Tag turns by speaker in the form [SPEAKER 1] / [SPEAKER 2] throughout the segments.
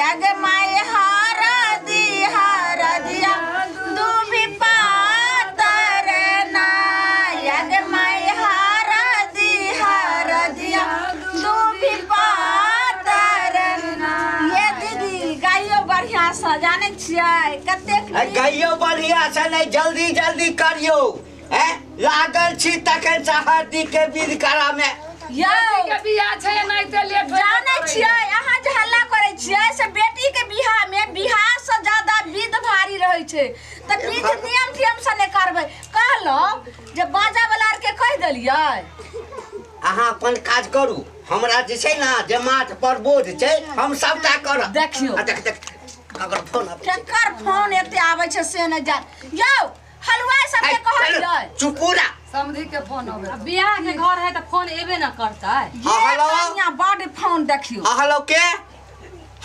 [SPEAKER 1] यग my हरदी हरदिया दुभी पातर ना यग my हरदी हरदिया दुभी पातर ना। ये दीदी गाइयो बढ़िया से जानै छियै कतेक
[SPEAKER 2] आ गाइयो बढ़िया से नहि जल्दी जल्दी करियौ हैं लागल छी तखन से हरदी के विध करा में
[SPEAKER 1] यौ
[SPEAKER 3] के बियाह छै एनाहिते लेट होइत
[SPEAKER 1] जानै छियै अहाँ जे हल्ला करै छियै से बेटी के बियाह में बियाह से ज्यादा विध भारी रहै छै तऽ विध नियम टियम से नहि करबै कहलहुँ जे बाजा वाला आर के कहि देलियै
[SPEAKER 2] अहाँ अपन काज करू हमरा जे छै ने जे माथ पर बोझ छै हम सबटा करब
[SPEAKER 1] देखियौ।
[SPEAKER 2] आ देख देख ककर फोन आबै छै।
[SPEAKER 1] केकर फोन एते आबै छै से नहि जान यौ हलवाई सबके
[SPEAKER 2] ऐ,
[SPEAKER 1] कहलियै
[SPEAKER 2] चुपू ना
[SPEAKER 3] समधी के फोन अबै
[SPEAKER 4] आ बियाह के घर है तऽ फोन एबे न करतै
[SPEAKER 2] हाँ,
[SPEAKER 1] ये
[SPEAKER 2] हेलो।
[SPEAKER 1] कनिया बड फोन देखियौ
[SPEAKER 2] हाँ हेलो के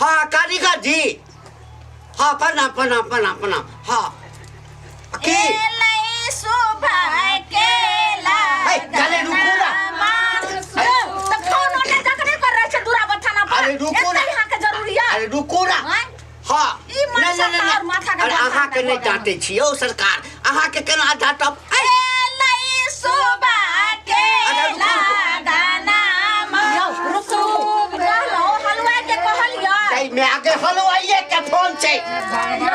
[SPEAKER 2] हाँ कारीगर जी हाँ प्रणाम प्रणाम प्रणाम प्रणाम हाँ की
[SPEAKER 1] एलै सुबह के
[SPEAKER 2] है, गले रुकू ना।
[SPEAKER 1] तऽ फोन ओने जखने कर रहल छै दूरा बथाना पर
[SPEAKER 2] अरे रुकू ना।
[SPEAKER 1] एते अहाँके जरूरी है
[SPEAKER 2] अरे रुकू ना
[SPEAKER 1] आँय?
[SPEAKER 2] हाँ
[SPEAKER 1] ई
[SPEAKER 2] नहीं,
[SPEAKER 1] मनसा
[SPEAKER 2] नहीं, नहीं,
[SPEAKER 1] तार माथा के
[SPEAKER 2] अरे
[SPEAKER 1] बंधा
[SPEAKER 2] अहाँके
[SPEAKER 1] नहि
[SPEAKER 2] नहि
[SPEAKER 1] भऽ गेल।
[SPEAKER 2] डाँटै छी यौ सरकार अहाँके केना डाँटब
[SPEAKER 1] एलै सुबह के
[SPEAKER 2] अच्छा, रुकू, रुकू।
[SPEAKER 1] लगाना यौ, रुकू, रुकू। कहलहुँ, हलुआई के कहलियै।
[SPEAKER 2] तै माय के हलवाइये के फोन छै
[SPEAKER 3] ये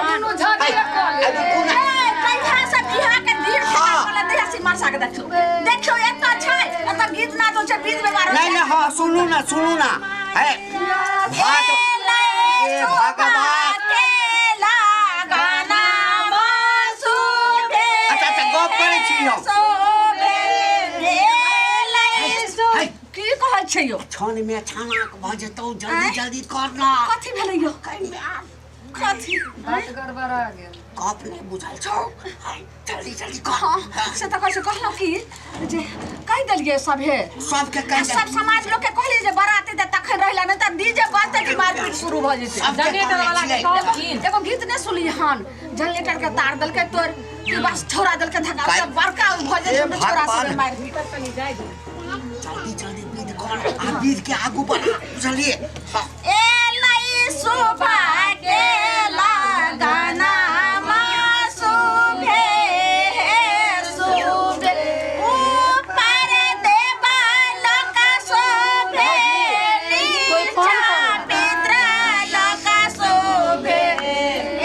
[SPEAKER 3] दुनू झगड़े कऽ
[SPEAKER 2] ऐ,
[SPEAKER 3] ले
[SPEAKER 2] रुकू ना
[SPEAKER 1] ए, कहिया से बियाह के दिन
[SPEAKER 2] हाँ।
[SPEAKER 1] बोला दहिया से मनसा के देखियौ। देखियौ, एतऽ छै, एतऽ गीत नाद होइ छै, बीज व्यवहार होइ
[SPEAKER 2] नहीं
[SPEAKER 1] छै।
[SPEAKER 2] नहीं हाँ सुनू ना सुनू ना है भात
[SPEAKER 1] एलै
[SPEAKER 2] हे
[SPEAKER 1] सुबह
[SPEAKER 2] भगवान।
[SPEAKER 1] के लगाना मसूबे
[SPEAKER 2] अच्छा, अच्छा, गप करै छी हम।
[SPEAKER 1] सोबे। एलै सु-
[SPEAKER 2] है।
[SPEAKER 1] की कहै छै यौ
[SPEAKER 2] छन में छानाक भऽ जेतौ जल्दी
[SPEAKER 1] आँय?
[SPEAKER 2] जल्दी कर ना
[SPEAKER 1] कथी भेलै यौ कथी
[SPEAKER 3] बात गड़बड़ा गेल
[SPEAKER 2] गप नहि बुझल छौ है, जल्दी जल्दी कर
[SPEAKER 1] हाँ से तऽ कहै छै कहलहुँ की जे कहि देलियै सभे
[SPEAKER 2] सबके कहि
[SPEAKER 1] सब
[SPEAKER 2] दे
[SPEAKER 1] समाज लोग के कहलियै जे बारात एतै तखन रहिला नहि तऽ डीजे बजतै कि मारपीट शुरू भऽ जेतै
[SPEAKER 2] सबके
[SPEAKER 4] जनरेटर
[SPEAKER 2] कहने
[SPEAKER 4] वाला के
[SPEAKER 2] छियै।
[SPEAKER 4] कहलखिन
[SPEAKER 1] एगो गीत नहि सुनलियै हन जनरेटर के तार देलकै तोड़ कि बस छोड़ा देलकै धक्का
[SPEAKER 2] काय-
[SPEAKER 1] सब बड़का भऽ जेतै
[SPEAKER 2] ए
[SPEAKER 1] छोड़ा
[SPEAKER 2] भगवान।
[SPEAKER 1] सब मारपीट
[SPEAKER 2] जल्दी जल्दी विध कर आ विध के आगू बढ़ा बुझलिए हाँ
[SPEAKER 1] एलै सुबह के लगाना मासूभे सुबे ऊपर देवालक शोभे नीचा पितरलक शोभे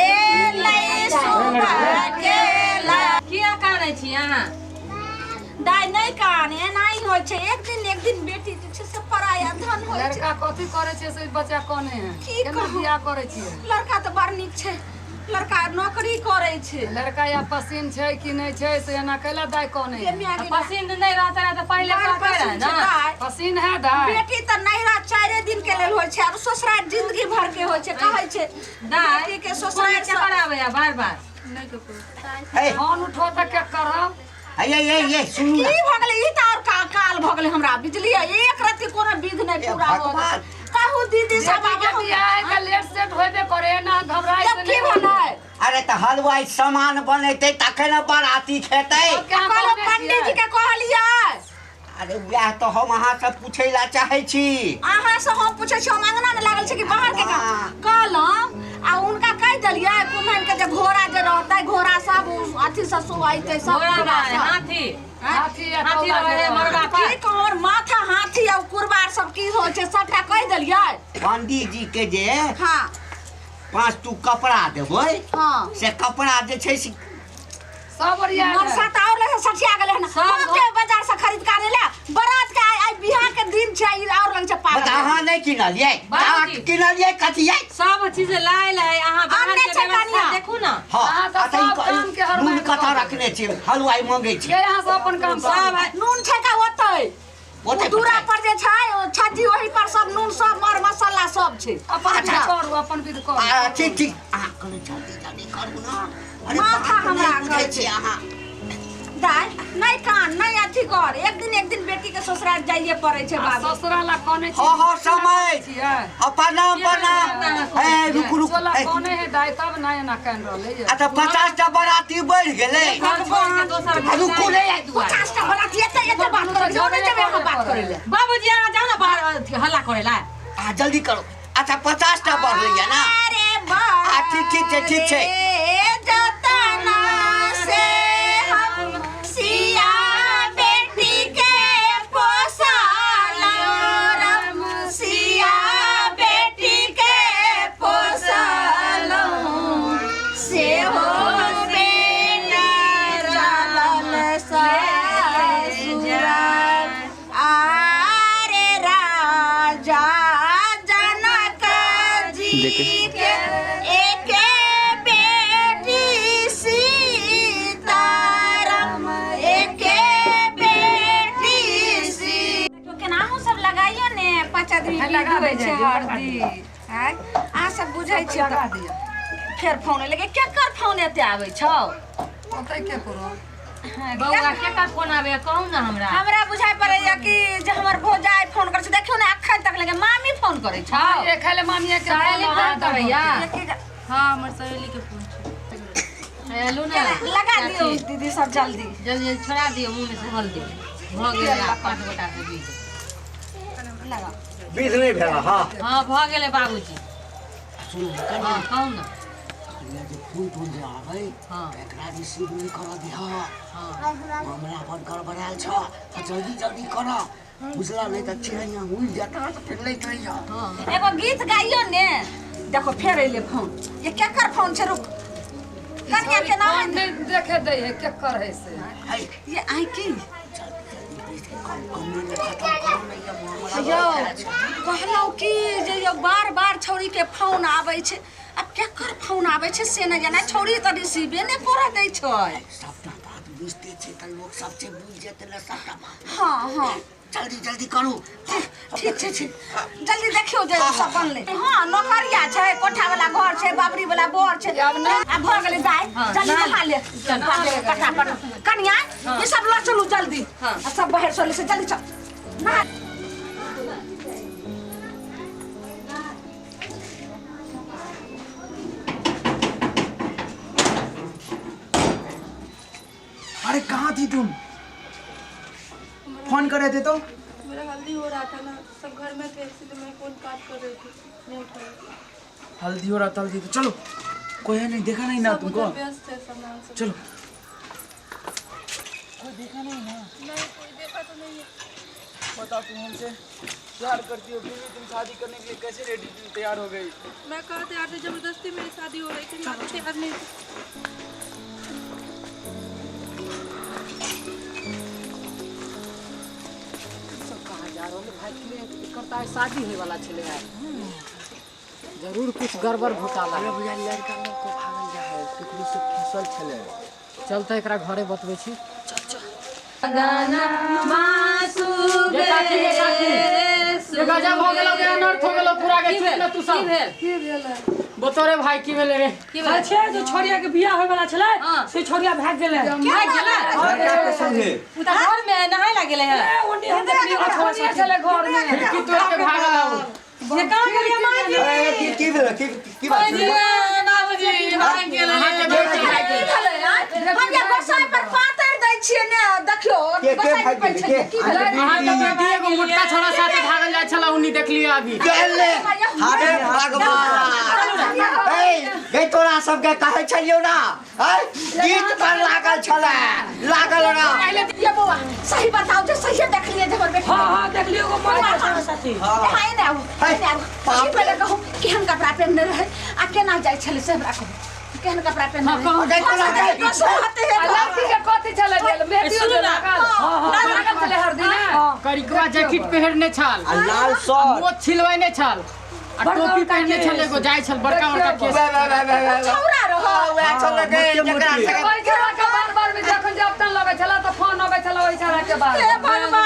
[SPEAKER 1] एलै सुबह के लग
[SPEAKER 4] किया कानै छी अहाँ
[SPEAKER 1] दाइ नहि कान एनाही होइ छै एक दिन एक दिन बेटी जे छै से पराया धन होइ छै
[SPEAKER 3] लड़का कथी करै छै से बच्चा कोने है
[SPEAKER 1] की
[SPEAKER 3] केना
[SPEAKER 1] कहू?
[SPEAKER 3] बियाह करै छियै
[SPEAKER 1] लड़का तऽ बड़ नीक छै लड़का नौकरी करै छै
[SPEAKER 3] लड़का या पसीन छै कि नहि छै से एना कैला दाइ कोने
[SPEAKER 1] ये मियाँ
[SPEAKER 4] तऽ
[SPEAKER 1] के
[SPEAKER 4] पसिंद नहि रहतै रहए तऽ पहिले
[SPEAKER 1] बड़
[SPEAKER 4] कहते रहए
[SPEAKER 1] पसिन छै
[SPEAKER 4] ने
[SPEAKER 1] दाइ।
[SPEAKER 3] पसीन है दाइ
[SPEAKER 1] बेटी तऽ नैहरा चारे दिन के लेल होइ छै आब ससुराल जिंदगी भर के होइ छै कहै छै
[SPEAKER 4] दाइ
[SPEAKER 1] बेटी के
[SPEAKER 4] फोन
[SPEAKER 1] ससुराल
[SPEAKER 4] केकर आबैया बार बार
[SPEAKER 2] हे
[SPEAKER 3] फोन उठो तऽ के करब
[SPEAKER 2] हे ये ये ये सुनू
[SPEAKER 1] की
[SPEAKER 2] ना
[SPEAKER 1] भऽ गेलै ई तऽ और का, काल भऽ गेलै हमरा बुझलियै एक रत्ती कोनो विध नहि
[SPEAKER 2] ए
[SPEAKER 1] पूरा हो
[SPEAKER 2] भगवान।
[SPEAKER 1] कहू दीदी सब
[SPEAKER 3] बेटी के
[SPEAKER 1] आब
[SPEAKER 3] बियाह है तऽ लेट सेट होबे करे ना घबराइ
[SPEAKER 1] तब
[SPEAKER 3] से
[SPEAKER 1] की
[SPEAKER 3] नहि
[SPEAKER 1] भेलै
[SPEAKER 2] अरे तऽ हलवाई सामान बनेतै तखन ने बाराती खेतै
[SPEAKER 3] सबके अहाँ
[SPEAKER 1] कहलहुँ
[SPEAKER 3] कहने
[SPEAKER 1] पंडीजी
[SPEAKER 3] छियै?
[SPEAKER 1] के कहलियै
[SPEAKER 2] अरे वएह तऽ हम अहाँ से पूछै ला चाहै छी
[SPEAKER 1] अहाँ से हम पूछै छी हम अंगना में लागल छी कि बाहर के काम कहलहुँ आ हुनका कहि देलियै कुम्हैन के जे घोड़ा जे रहतै घोड़ा सब उ अथी से सुआइतै सब
[SPEAKER 4] घोड़ा
[SPEAKER 1] घोड़ा
[SPEAKER 4] नहि,
[SPEAKER 1] सब।
[SPEAKER 4] हाथी
[SPEAKER 3] हाथी आ
[SPEAKER 4] हाथी
[SPEAKER 3] कौआ
[SPEAKER 4] रहे
[SPEAKER 3] जे रहै।
[SPEAKER 4] मरबा पर
[SPEAKER 1] की कहूँ माथा हाथी आ कुरबार सब की होइ छै सबटा कहि देलियै
[SPEAKER 2] पंडीजी जी के जे
[SPEAKER 1] हाँ
[SPEAKER 2] पाँच टू कपड़ा देबै
[SPEAKER 1] हाँ
[SPEAKER 2] से कपड़ा जे छै से
[SPEAKER 3] सब ओरिया
[SPEAKER 1] मनसा तऽ आओर लगे सठिया गेलै हन
[SPEAKER 4] सब
[SPEAKER 1] हम के बाजार से खरीद के आने ले बारात के आइ आइ बियाह के दिन छै ई आओर लगे छै
[SPEAKER 2] बता
[SPEAKER 1] पागल
[SPEAKER 2] अहाँ नहि किनलियै
[SPEAKER 4] बाबूजी।
[SPEAKER 2] अहाँ किनलियै कथी यै
[SPEAKER 4] सब चीज लायल है अहाँ बाहर
[SPEAKER 1] आनने
[SPEAKER 4] के
[SPEAKER 1] छै
[SPEAKER 4] व्यवस्था
[SPEAKER 1] कनिया।
[SPEAKER 4] देखू ना
[SPEAKER 2] हाँ
[SPEAKER 3] अहाँ तऽ
[SPEAKER 2] अच्छा, ई
[SPEAKER 3] सब काम के हरमाइन
[SPEAKER 2] नून कतऽ
[SPEAKER 3] कऽ
[SPEAKER 2] रखने छियै हलवाइ मंगै छी
[SPEAKER 3] ये यहाँ सब अपन काम
[SPEAKER 4] सब है
[SPEAKER 1] नून छै का ओतै
[SPEAKER 2] ओतै
[SPEAKER 1] ओ दूरा
[SPEAKER 2] पर
[SPEAKER 1] पर जे छै ओ छज्जी ओहि पर सब नून सब मर मसाला सब छै
[SPEAKER 3] अपन विध
[SPEAKER 2] अच्छा।
[SPEAKER 3] करू अपन विध करू
[SPEAKER 2] आ, ठीक ठीक अहाँ कनि जल्दी जल्दी करू ना अरे
[SPEAKER 1] माथा
[SPEAKER 2] बात
[SPEAKER 1] हमरा
[SPEAKER 2] नहि बुझै
[SPEAKER 1] कहै
[SPEAKER 2] छी अहाँ
[SPEAKER 1] दाइ नहि कान नहि अथी कर एक दिन एक दिन बेटी के ससुराल जाइए पड़ै छै
[SPEAKER 3] आ
[SPEAKER 1] बाबू
[SPEAKER 3] ससुरा ला कने छी
[SPEAKER 2] हाँ हाँ समय
[SPEAKER 3] छियै
[SPEAKER 2] हाँ प्रणाम प्रणाम ए रुकू रुकू
[SPEAKER 3] चोला
[SPEAKER 2] ए,
[SPEAKER 3] कने है दाइ तब ना एना कान रहलै ये
[SPEAKER 2] अच्छा 50 टा बराती बढ़ि गेलै
[SPEAKER 4] घर छोड़ के दोसर घर
[SPEAKER 2] रुकू
[SPEAKER 4] जाय
[SPEAKER 2] रे।
[SPEAKER 4] के दुआरे।
[SPEAKER 1] 50 टा बराती एते एते बात करै छै ओने जेबै अहाँ बात करै लए
[SPEAKER 4] बाबूजी अहाँ जाउ ने बाहर अथी हल्ला करै ला
[SPEAKER 2] आ जल्दी करो अच्छा 50 टा बढ़लैया ना ठीक छै।
[SPEAKER 1] अरे जतना से हम सिया बेटी के पोसलौं राम सिया बेटी के पोसलौं सेहो बेटा चलल ससुराल आरे राजा जनक जी के एके बेटी सीताराम एके बेटी सीता केनाहु सब लगाइयो ने पाँच आदमी
[SPEAKER 3] लगा
[SPEAKER 1] होइ
[SPEAKER 3] दे
[SPEAKER 1] छै हरदी आँय अहाँ सब बुझै छियै
[SPEAKER 3] लगा
[SPEAKER 1] तऽ
[SPEAKER 3] दिअ
[SPEAKER 1] फेर फोन लेकिन केकर फोन एते आबै छौ
[SPEAKER 3] ओतै के करो
[SPEAKER 4] बौआ केकर फोन आबैया कहू ने हमरा।
[SPEAKER 1] हमरा बुझाइ पड़ैया कि जे हमर भौजाइ फोन करै छै देखियौ ने अखन तक लगे मामी फोन करै छौ।
[SPEAKER 3] ये खाले मामिया के
[SPEAKER 4] सहेली
[SPEAKER 3] फोन
[SPEAKER 4] फोन
[SPEAKER 3] आबै
[SPEAKER 4] करैया।
[SPEAKER 5] हाँ हमर सहेली के फोन छै।
[SPEAKER 4] हेलो ने
[SPEAKER 1] लगा दियौ दीदी सब जल्दी।
[SPEAKER 4] जल्दी जल्दी छोड़ा दियौ मुँह में से हल्दी भऽ गेलै आब 5 गोटा के बीज।
[SPEAKER 1] लगाओ।
[SPEAKER 2] बीज नहि भेल। हँ
[SPEAKER 4] हँ भऽ गेलै बाबूजी।
[SPEAKER 2] सुनू ने।
[SPEAKER 4] हँ कहू ने।
[SPEAKER 2] कनिया जे फोन तोन जे आबै
[SPEAKER 4] हँ।
[SPEAKER 2] तऽ एकरा रिसीव नहि करऽ दिह।
[SPEAKER 4] हँ।
[SPEAKER 2] मामला बड़ गड़बड़ायल छ तऽ जल्दी जल्दी कर बुझला, नहि तऽ चिड़ैया उड़ि जेता तऽ फेर लैत रहिह।
[SPEAKER 4] हँ।
[SPEAKER 1] एगो गीत गाइयो ने। देखो फेर अइले फोन। ये केकर फोन छै? रुक कनिया के नाम
[SPEAKER 3] फोन नहि देखे दै है केकर है से।
[SPEAKER 2] है।
[SPEAKER 1] ये आई की
[SPEAKER 2] जल्दी जल्दी बीज के कम कम में खत्म करो ने, ये मामला
[SPEAKER 1] यौ
[SPEAKER 2] गड़बड़ायल छै।
[SPEAKER 1] कहलहुँ कि जे यौ बार बार छौड़ी के फोन आबै छै, आब केकर फोन आबै छै से नहि जानै, छौड़ी तऽ रिसीवे नहि करऽ दै छै।
[SPEAKER 2] सबटा बात बुझते छै तऽ लोक सब छै बुझि जेतै ने सबटा बात।
[SPEAKER 1] हँ हँ।
[SPEAKER 2] जल्दी जल्दी करू।
[SPEAKER 1] ठीक छै ठीक, जल्दी देखियौ जे सब बनलै। हँ नौकरिया छै, कोठा वाला घर छै, बाबरी वाला बर छै। आब भऽ गेलै दाइ, जल्दी नहा ले फटाफट। कनिया ई सब लऽ चलू जल्दी आ सब बाहर चलै से जल्दी चल नहा।
[SPEAKER 6] अरे कहाँ थी तुम? फोन कर रहे थे तो?
[SPEAKER 5] मेरा हल्दी हो रहा था ना, सब घर में थे इसलिए मैं फोन काट कर रही थी, नहीं उठाया।
[SPEAKER 6] हल्दी हो रहा था? हल्दी तो चलो कोई है नहीं, देखा नहीं ना
[SPEAKER 5] सब
[SPEAKER 6] तुमको?
[SPEAKER 5] उधर व्यस्त है सामान सब।
[SPEAKER 6] चलो
[SPEAKER 5] नहीं कोई देखा तो नहीं है।
[SPEAKER 6] बताओ तुम हमसे प्यार करती हो फिर भी तुम शादी करने के लिए कैसे रेडी तैयार हो गई?
[SPEAKER 5] मैं कहाँ तैयार थी, जबरदस्ती मेरी शादी हो रही थी, मैं तो तैयार नहीं थी।
[SPEAKER 7] सब कहाँ जा रहल भाई? एकर तऽ आइ शादी होय वाला छलै आइ, जरूर कुछ गड़बड़ घोटाला है।
[SPEAKER 2] हमरा बुझायल लड़का लऽ कऽ भागल जाइ है, केकरो से फंसल छलै।
[SPEAKER 7] चल तऽ एकरा घरे बतबै छी।
[SPEAKER 4] ये काकी, ये काकी,
[SPEAKER 7] ये गजब हो गेलो गे, अनर्थ हो गेलो पूरा गे। चुप ने तू सब।
[SPEAKER 3] की भेलै?
[SPEAKER 7] बतो रे भाई, की भेलै रे?
[SPEAKER 4] की भेलै?
[SPEAKER 8] छै जे छोड़िया के बियाह होय वाला छलै
[SPEAKER 4] हाँ।
[SPEAKER 8] से छोड़िया भाग गेलै।
[SPEAKER 4] भागि गेलै?
[SPEAKER 9] लड़का के संगे?
[SPEAKER 4] उ तऽ घर में नहाय ला गेलै है।
[SPEAKER 8] ए, ओनी हम देखलियै
[SPEAKER 3] छोड़िया छलै घर में।
[SPEAKER 7] खिड़की तोड़ के भागल आउ।
[SPEAKER 4] ये कहाँ गेलियै माँ जी?
[SPEAKER 9] ए, की की भेल? की की बात छै?
[SPEAKER 4] बाबूजी भागि गेलै।
[SPEAKER 7] अहाँके बेटी भागि
[SPEAKER 1] की
[SPEAKER 7] गेलै।
[SPEAKER 1] भेलै आँय? हम जे गोसाई पर पातरि दै छियै ने, देखियौ
[SPEAKER 9] के
[SPEAKER 1] गोसाई
[SPEAKER 9] भागि
[SPEAKER 1] पर
[SPEAKER 9] गेलै?
[SPEAKER 1] छलै,
[SPEAKER 9] के?
[SPEAKER 1] की भेलै?
[SPEAKER 7] अहाँके बेटी एगो मोटका छोड़ा साथे भागल जाइ छला, उन्नी देखलियै अभी।
[SPEAKER 2] गेले अरे भगवान, ए गे तोरा सबके कहै छलियौ ना, हैं गीत पर लागल छलै, लागल ना।
[SPEAKER 1] ये बौआ सही बताओ जे सही देखलियै जे हमर बेटी?
[SPEAKER 8] हां हां देखलियै, एगो मोटका छोड़ा साथी।
[SPEAKER 1] यहाँ एने आबू, एने आबू।
[SPEAKER 2] बाप
[SPEAKER 1] ई पहिले कहू केहन कपड़ा पहिनने रहै आ केना जाइ छलै से हमरा कहू, केहन कपड़ा पहिनने रहै?
[SPEAKER 2] अरे तोरा के-
[SPEAKER 1] सोहते हे।
[SPEAKER 3] आ लड़की के कथी छलै देल? मेहदी
[SPEAKER 4] सुनू ना।
[SPEAKER 3] लागल? हां लागल छलै हरदी ने।
[SPEAKER 7] करिकवा जैकेट पहिरने छल
[SPEAKER 2] आ लाल शर्ट।
[SPEAKER 7] मोछ छिलवेने छल आ टोपी पहिरने छल, एगो जाइ छल बड़का बड़का केस।
[SPEAKER 2] वे वे वे वे वे
[SPEAKER 1] छौड़ा रहौ।
[SPEAKER 2] वएह छलै गे
[SPEAKER 9] मोटे
[SPEAKER 2] जकरा
[SPEAKER 9] मोटे।
[SPEAKER 2] सके
[SPEAKER 3] ओहि छौड़ा के बार बार में जखन जब तन लगै छला तऽ फोन अबै छला ओहि छौड़ा के बार।
[SPEAKER 1] हे भगवान।